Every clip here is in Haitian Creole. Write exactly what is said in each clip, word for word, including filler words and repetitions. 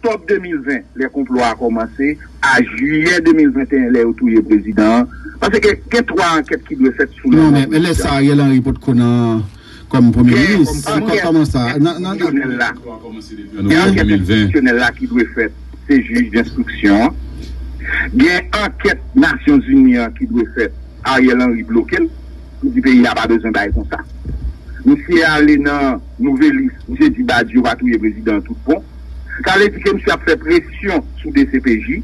Oktòb de mil ven, lè konplo a kòmanse, a jiyè de mil venteyen, lè yo touye prezidan an. Paske gen twa ankèt ki dwe fèt sou non, men lè sa Ariel Henry potko nan kòm premye minis. Kòman sa? Nan, nan, nan. Gen ankèt enstitisyonèl la ki dwe fèt, se jij denstriksyon an. Gen ankèt Nasyonzini an ki dwe fèt, Ariel Henry bloke l. Li di peyi a pa bezwen bay konsa. Misye ale nan Nouvelis, misye di Badio va touye prezidan an tout bon. Sa vle di ke misye ap fè presyon sou D C P J,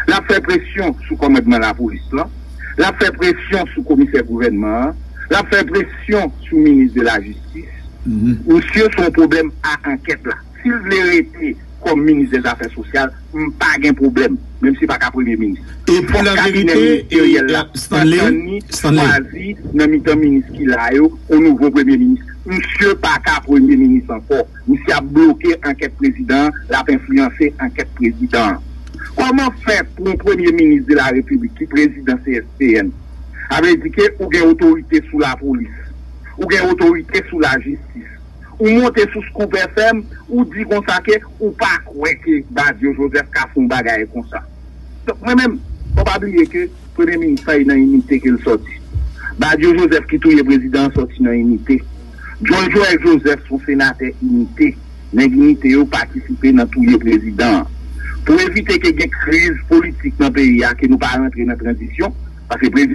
l ap fè presyon sou kòmandman lapolis lan, l ap fè presyon sou komisè gouvènman an, l ap fè presyon sou minis de la jistis. Misye se yon pwoblèm a ankèt la. Si l vle rete kòm minis dèzafè sosyal, m pa gen pwoblèm, menm si l pa ka premye minis. Epi laverite, Stanley, Stanley chwazi nan mitan minis ki la yo, yon nouvo premye minis. Misye pa ka premye minis ankò. Misye ap bloke ankèt prezidan an, l ap enfliyanse ankèt prezidan an. Kòman fè pou yon premye minis de la repiblik ki prezidan C S P N? Sa vle di ke ou gen otorite sou lapolis, ou gen otorite sou lajistis, ou monte sou Scoop F M, ou di konsa ke ou pa kwè ke Badio Joseph ka fè yon bagay konsa. Donk, mwen menm, fò pa bliye ke premye minis sa e nan inite ke l sòti. Badio Joseph ki touye prezidan an sòti nan inite. John Joel Joseph se yon senatè inite. Nèg inite yo patisipe nan touye prezidan an. Pou evite ke gen kriz politik nan peyi a, ke nou pa rantre nan tranzisyon, paske prezidan